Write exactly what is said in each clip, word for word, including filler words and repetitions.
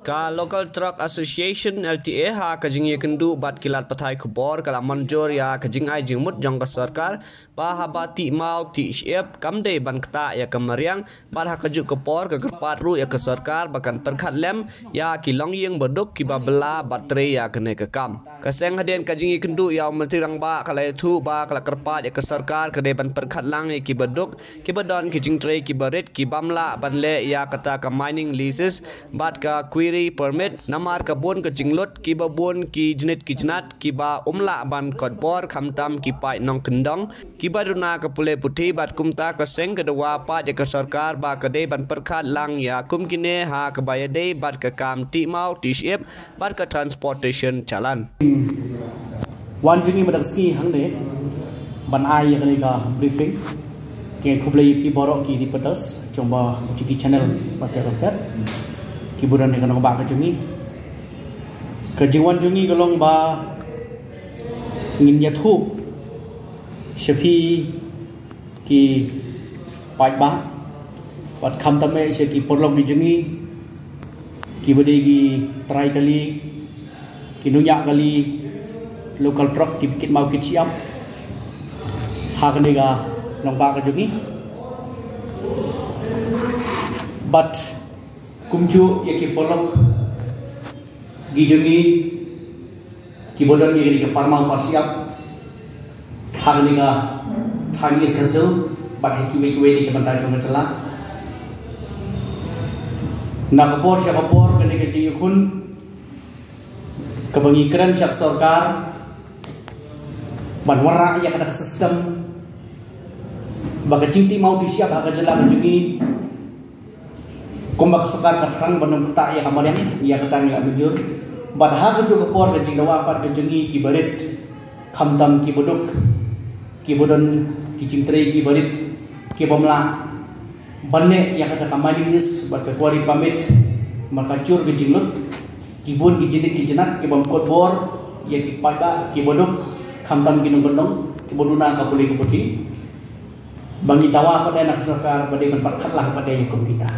Ka Local Truck Association L T A ha ka jingïakynduh bad ki lad pathai khubor ka la mynjur ïa ka jingai jingmut jong ka sorkar ba haba tih maw tih shyiap kam dei ban ktah ïa ka mariang bad ha kajuh ka por ka kyrpad ruh ïa ka sorkar ba kan pyrkhat lem ïa ki longïing baduk kiba bylla bad trei ïa kane ka kam. Ka seng hadien ka jingïakynduh ïa u Myntri Rangbah ka la ïathuh ba ka la kyrpad ïa ka sorkar ka dei ban pyrkhat lang ïa kiba duk, kiba don ki jingtrei kiba rit, ki bym lah ban leh ïa kata ka mining leases bad ka quarry permit namar ka bun ka jinglut, kiba bun ki jnit ki jnat kiba ym lah ban kot bor khamtam ki paid nongkyndong kiba duna ka pule puthi bad kumta ka seng ka dawa pat ïa ka sorkar ba ka dei ban pyrkhat lang ïa kum kine ha kaba ïadei bad ka kam tih maw tih shyiap bad ka transportation challan. Wan jong ngi mynta ka sngi hangne ban ai ïa kane ka briefing. Ki khublei ïa phi baroh ki reporters jong ba jong ki channel bad ka pet ki buran ïa ka nongbah ka jong ngi. Ka jingwan jong ngi ka long ba ngin ïathuh sha phi ki paidbah bad khamtam eh sha ki paralok ki jong ngi kiba dei ki trai kali, ki nongñiah kali, local truck kiba kit maw kit shyiap ha kane ka nongbah ka jong ngi. Bad kumjuh ïa ki paralok ki jong ngi kiba don ïa kane ka parmaw parshyiap ha kane ka thaiñ East Khasi Hills bad ha kiwei kiwei de ki bynta jong ka jylla. Na ka por sha ka por kane ka jingïakhun kaba ngi kren sha ka sorkar ban wanrah ïa kata ka system ba ka jingtih maw tih shyiap ha ka jylla ka jong ngi. Kumba ka sorkar ka thrang ban ym ktah ïa ka mariang, ïa kata ngi la mynjur. Bad ha kajuh ka por ka jingdawa pat ka jong ngi kiba rit, khamtam kiba duk, kiba don ki jingtrei kiba rit, kibym lah ban leh ïa kata ka mining lease bad ka quarry permit, namar ka jur ka jinglut, ki bun ki jnit ki jnat kibym kot bor ïa ki paidbah kiba duk, khamtam ki nongkyndong kiba duna ka pule ka puthi. Ba ngi dawa pat de na ka sorkar ba dei ban pyrkhat lang pat de ïa kum kita.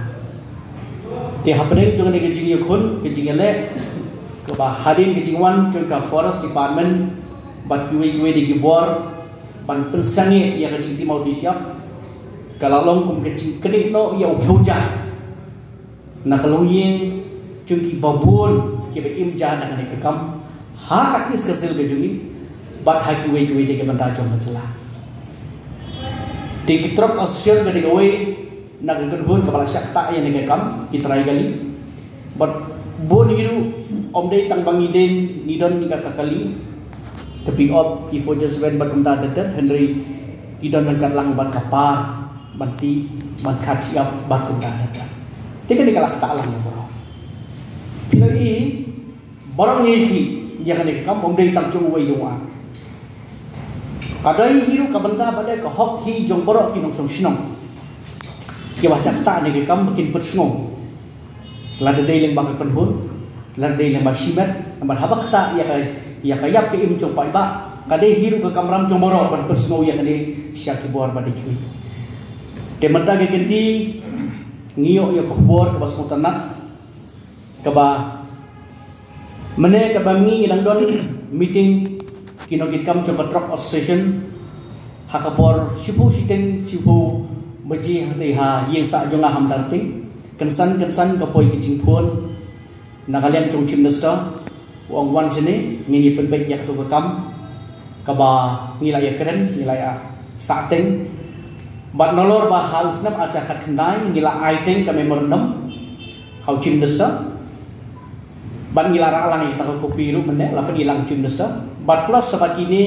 Te hapdeng jong kane ka jingïakhun ka jingïaleh kaba hadien ka jingwan jong ka Forest Department bad kiwei kiwei de ki bor ban pynsangeh ïa ka jingtih maw tih shyiap ka la long kum ka jingknieh noh ïa u phew ja na ka longïing jong kiba bun kiba im ja da kane ka kam ha ka East Khasi Hills ka jong ngi bad ha kiwei kiwei de ki bynta jong ka jylla. Te ki truck association ka dei kawei na ka kynhun kaba la shah ktah ïa kane ka kam, ki trai kali. Bad bun hi ruh ym dei tang ba ngi dei ngi don ïa kata ka kali, ka pick up, ki Fortuner bad kumta ter ter, hynrei ki don ryngkat lang bad ka par ban tih ban khat shyiap bad kumta ter ter. Te kane ka la ktah lang ïa baroh. Phi la i baroh ngi hi ïa kane ka kam, ym dei tang jong uwei jong u ar. Ka dei hi ruh ka bynta bad ka hok hi jong baroh ki nongshong shnong kiba shah ktah ïa kane ka kam ba kin pynsngew. Lada dei lyngba ka kynhun, lada dei lyngba shimet, namar haba ktah ïa ka, ïa ka ïap ka im jong paidbah, ka dei hi ruh ka kamram jong baroh ban pynsngew ïa kane sha ki bor ba dei kiwei. Te mynta ka kynti ngi ïoh ïa ka khubor kaba sngewtynnat kaba mynne kaba ngi ngi dang don meeting ki nongkitkam jong ka Truck Association ha ka por shiphew shiteng, shiphew baje hangtei ha ïing sah jong nga ha Madarping. Kynsan kynsan ka poi ka jingphone na ka liang jong u Chief Minister, u ong wan shane ngin ïa pynbeit ïa kato ka kam kaba ngi la ïa kren, ngi la ïa sahteng. Bad nalor ba ha u snem ar hajar khatkhyndai ngi la ai teng ka memorandum ha u Chief Minister. Bad ngi la rah lang ïa kata ka kopi ruh mynne, la pyni lang u Chief Minister. Bad plus sa ba kine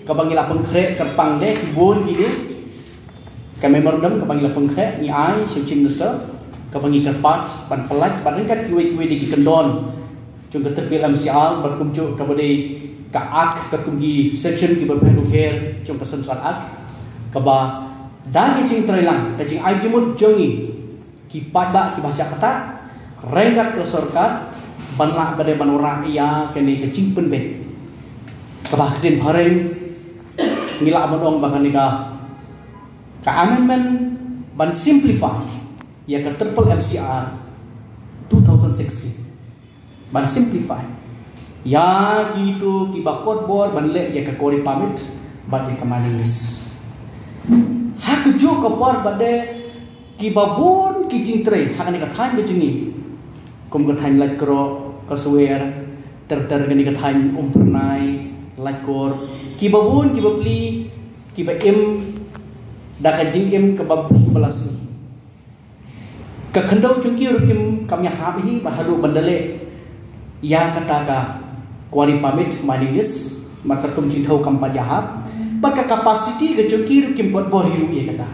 kaba ngi la pynkhreh kyrpang de, ki bun kine ka memorandum kaba ngi la pynkhreh ngi ai sha u Chief Minister, kaba ngi kyrpad ban pyllait bad ryngkat kiwei kiwei de ki kyndon jong ka Triple M C R bad kumjuh kaba dei ka Act, katkum ki section kiba pher bapher jong ka Census Act, kaba da ka jingtrei lang, ka jingai jingmut jong ngi ki paidbah kiba shah ktah ryngkat ka sorkar ban lah ba dei ban wanrah ïa kane ka jingpynbeit. Kaba ha ka ktien phareng ngi lah ban ong ba kane ka, ka amendment ban simplify ïa ka Triple M C R two thousand sixteen. Ban simplify ïa kito kiba kot bor ban leh ïa ka quarry permit bad ïa ka mining lease. Ha kajuh ka por pat de kiba bun ki jingtrei ha kane ka thaiñ ka jong ngi, kum ka thaiñ Laitkroh, ka Swer, ter ter kane ka thaiñ Umphyrnai, Laitkor, kiba bun kiba pli kiba im da ka jingim kaba bri ba la sngi. Ka khyndew jong ki ruh kim kam ïahap hi ba haduh ban da leh ïa kata ka quarry permit, mining lease, namar katkum jingthew kam pat ïahap. Bad ka capacity ka jong ki ruh kim pat bor hi ruh ïa kata.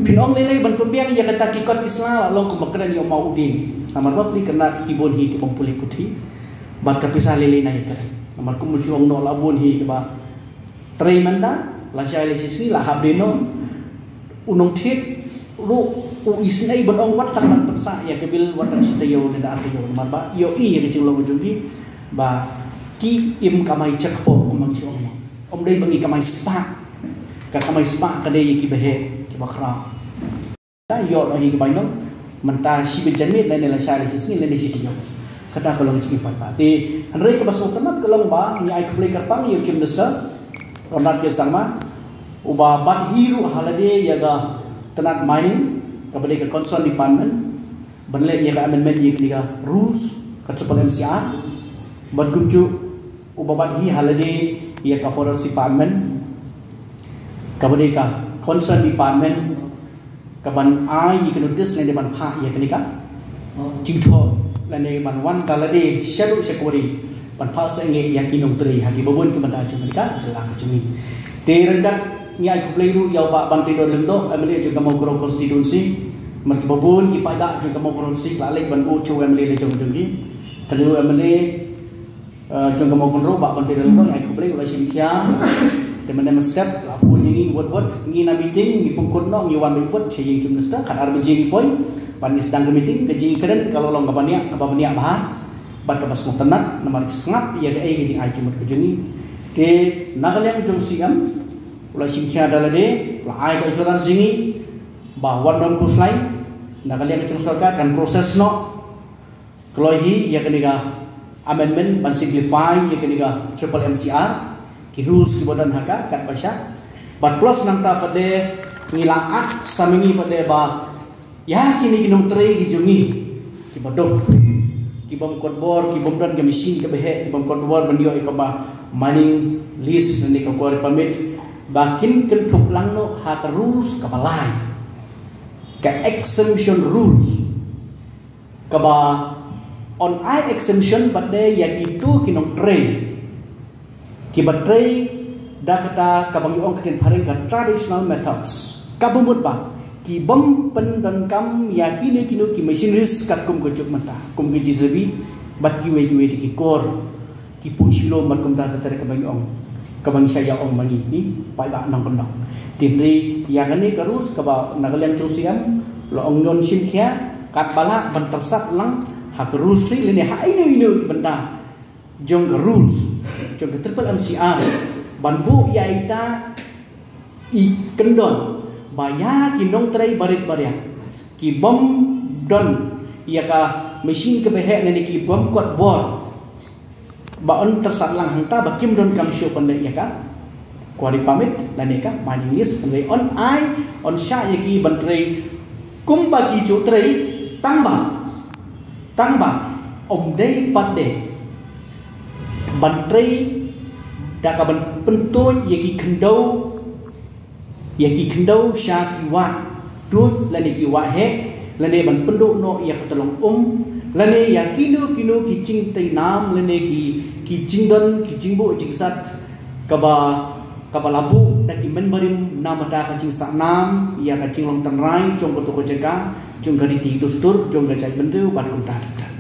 Phin ong lei lei ban pynbiang ïa kata ki kot ki sla la long kumba kren ïa u maw u dieng. Namar ba pli kynad ki bun hi ki bym pule puthi. Bad ka pisa lei lei na ïa kata. Namar kum u shu ong noh la bun hi kiba trei mynta, la shai la shisngi, la hap dei noh. U nongthied ruh u isynei ban ong wat tang ban pynsah ïa ka bill wat tang shi taïew ne da ar taïew, namar ba ïohi ïa ka jinglong jong ki ba ki im kamai check pok kumba ngi shu ong. Ym dei ba ngi kamai spah. Ka kamai spah ka dei ïa kiba heh, kiba khraw. Ta ïoh noh hi ka bainong mynta shibit janmiet lane la shai la shisngi lane shi taïew. Kata ka long jingim paidbah. Te hynrei kaba sngewtynnat ka long ba ngi ai khublei kyrpang ïa u Chief Minister Conrad K Sangma, uba bat hi ruh ha lade ïa ka tnat mining, kaba dei ka concern department, ban leh ïa ka amendment ïa kane ka rules ka triple M C R. Bad kumjuh uba bat hi ha lade ïa ka forest department, kaba dei ka concern department, ka ban ai ïa ka notice lane ban phah ïa kane ka jingthoh lane ban wan da lade shaduh sha quarry ban phah sangeh ïa ki nongtrei ha kiba bun ki bynta jong kane ka jylla ka jong ngi. Te ryngkat ngi ai khublei ruh ïa u Bah Banteidor Lyngdoh, M L A jong ka Mawkyrwat constituency, namar kiba bun ki paidbah jong ka Mawkyrwat constituency la leit ban buh sha u M L A la jong jong ki. Kane u M L A eh, jong ka Mawkynrew, Bah Banteidor Lyngdoh, ngi ai khublei, u la shim khia. Te mynne mynstep la phone ïa ngi wut wut, ngi na meeting, ngi pynkut noh, ngi wan beit wut sha ïing Chief Minister, khatar baje ngi poi ban ïa sdang ka meeting. Ka jingkren ka la long kaba bniah, kaba bniah bha bad kaba sngewtynnat, namar ki sngap ïa kaei ka jingai jingmut ka jong ngi. Te na ka liang jong C M u la shim khia da lade, u la ai ka assurance ïa ngi ba wat don khuslai, na ka liang jong sorkar kan process noh kloi hi ïa kane ka amendment ban simplify ïa kane ka triple M C R, ki rules kiba don ha ka katba shah. Bad plus nangta pat de ngi la ap sa ma ngi pat de ba ïa kine ki nongtrei ki jong ngi kiba duk, ki bym kot bor, ki bym don ka machine kaba heh, ki bym kot bor ban ïoh ïa kaba mining lease ne ka quarry permit, ba kin kynthup lang noh ha ka rules kaba lai, ka exemption rules. Kaba yn ai exemption pat de ïa kito ki nongtrei kiba trei da kata kaba ngi ong ka ktien phareng ka traditional methods. Kaba mut ba ki bym pyndonkam ïa kino kino ki machineries katkum ka juk mynta, kum ki J C B bad kiwei kiwei de ki kor, ki puh shilom bad kumta ter ter kaba ngi ong, kaba ngi shah ïa ong ma ngi, ngi paidbah nongkyndong. Te hynrei ïa kane ka rules kaba na ka liang jong C M la ong, ngi shim khia katba lah ban tyrsad lang ha ka rules three lane ha ino ino i bynta jong ka rules jong ka triple M C R ban buh ïa ita i kyndon ba ïa ki nongtrei barit baria ki bym don ïa ka machine kaba heh lane ki bym kot bor, ba yn tyrsad lang hangta ba kim donkam shuh ban leh ïa ka quarry permit lane ka mining lease, hynrei yn ai, yn shah ïa ki ban trei kumba ki ju trei, tang ba, tang ba ym dei pat de ban trei da ka ban pyntuid ïa ki khyndew, ïa ki khyndew sha ki wah tuid lane ki wah heh, lane ban pynduh noh ïa ka tyllong um, lane ïa kino kino ki jingtei nam lane ki, ki jingdon, ki jingbuh jingsat kaba, kaba la buh da ki mynbarim namar ka jingsah nam ïa ka jinglong tynrai jong kato ka jaka, jong ka riti dustur jong ka jaitbynriew bad kumta ter ter.